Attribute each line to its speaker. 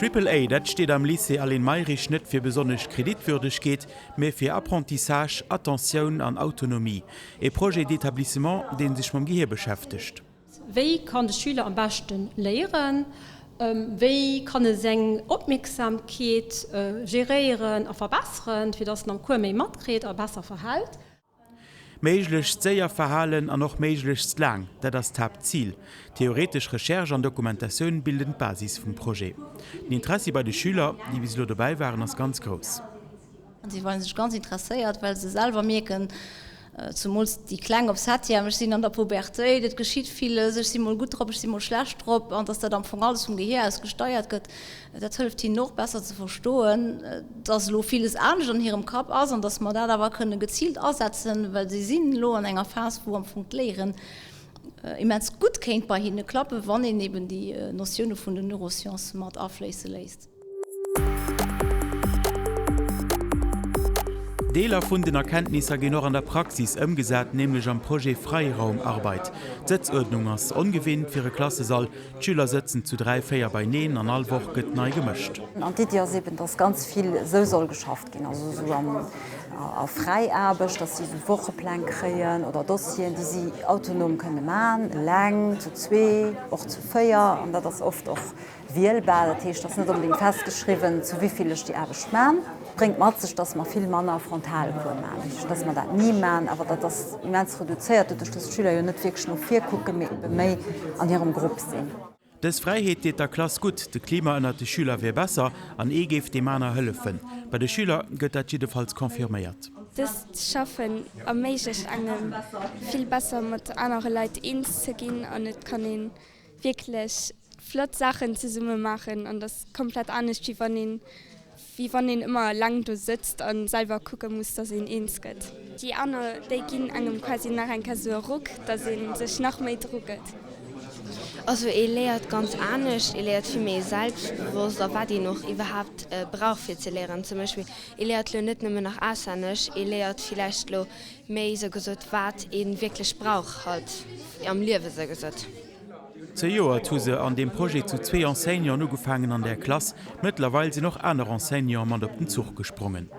Speaker 1: Triple A, dat steet am Lycée Aline Mayrisch net fir besonnesch Kreditwürdegkeet, mee fir Apprentissage, Attentioun an Autonomie. E Projet d'établissement, dee sech mam Gehier beschäftegt.
Speaker 2: Wéi kann de Schüler am beschte léieren? Wéi kann e seng Opmierksamkeet geréieren a verbesseren, fir dass en am Cours méi matkritt a besser verhält?
Speaker 1: Méiglechst séier verhalen an och méiglechst laang, dat ass d'Haaptzil. Theoretesch Recherche an Dokumentatioun bilden d'Basis vum Projet. Den Interessi bei de Schüler, déi bis elo dobäi waren, ass ganz grouss.
Speaker 3: Si weisen sech ganz interesséiert, well se selwer mierken, zumools déi Kleng op Septième, ech sinn an der Pubertéit, et geschitt villes, ech si mol gutt drop, ech si mol schlecht drop, an dass dat am Fong alles vum Gehier aus gesteiert gëtt, dat hëlleft hinnen och besser ze verstoen, dass elo villes anescht an hirem Kapp ass an dass mer dat awer kënne geziilt asetzen, well si sinn elo an enger Phas, wou am Fong d'Léieren immens gutt kéint bei hinne klappen, wann een eben déi Notioune vun den Neurosciences mat afléisse léisst.
Speaker 1: Deeler vun den Erkenntnisser ginn och an der Praxis ëmgesat, nämlech am Projet Freiraumarbeit. D'Sëtzuerdnung ass ongewinnt fir e Klassesall, d'Schüler sëtzen zu 3, 4 beineen an all Woch gëtt nei gemëscht.
Speaker 4: An d'Iddi ass eben, dass ganz vill esou soll geschafft ginn, also esou a Fräiaarbecht, dass si esou Wochepläng kréien oder Dossieren, déi si autonom kënne man, eleng, zu zwee, och zu 4. An dat ass oft och Wielbar, dat heescht, et ass net onbedéngt festgeschriwwen, zu wéi vill ech déi Aarbecht man. Bréngt mat sech, dass mer vill manner Frontalcours man. Net, dass mer dat ni man, awer dat ass immens reduzéiert, doduerch dass d'Schüler jo net wierklech no vir kucken, mee ebe méi an hirem Grupp sinn.
Speaker 1: Dës Fräiheet deet der Klass gutt, de Klima ënnert de Schüler wier besser an ee géif deem aner hëllefen. Bei de Schüler gëtt dat jiddefalls confirméiert.
Speaker 5: Dëst Schaffen erméiglecht engem, vill besser mat anere Leit eens ze ginn an et kann ee wierklech flott Saachen zesumme maachen an dat ass komplett anescht wéi wann een wéi wann een ëmmer eleng do sëtzt a selwer kucke muss, dass een eens gëtt. Déi aner déi ginn engem quasi nach eng Kéier sou e Ruck, dass ee sech nach méi dru gëtt.
Speaker 6: Also ee léiert ganz anescht, ee léiert vill méi selbstbewosst a wat een och iwwerhaapt brauch fir ze léieren. Zum Beispill ee léiert lo net nëmmen nach auswenneg, ee léiert villäicht lo méi sou gesot wat ee wierklech brauch halt am Liewe sou gesot.
Speaker 1: Zejoert hu se an deem Projet zu zwee Enseignanten ugefaangen an där Klass. Mëttlerweil sinn och aner Enseignante mat op den Zuch gesprongen.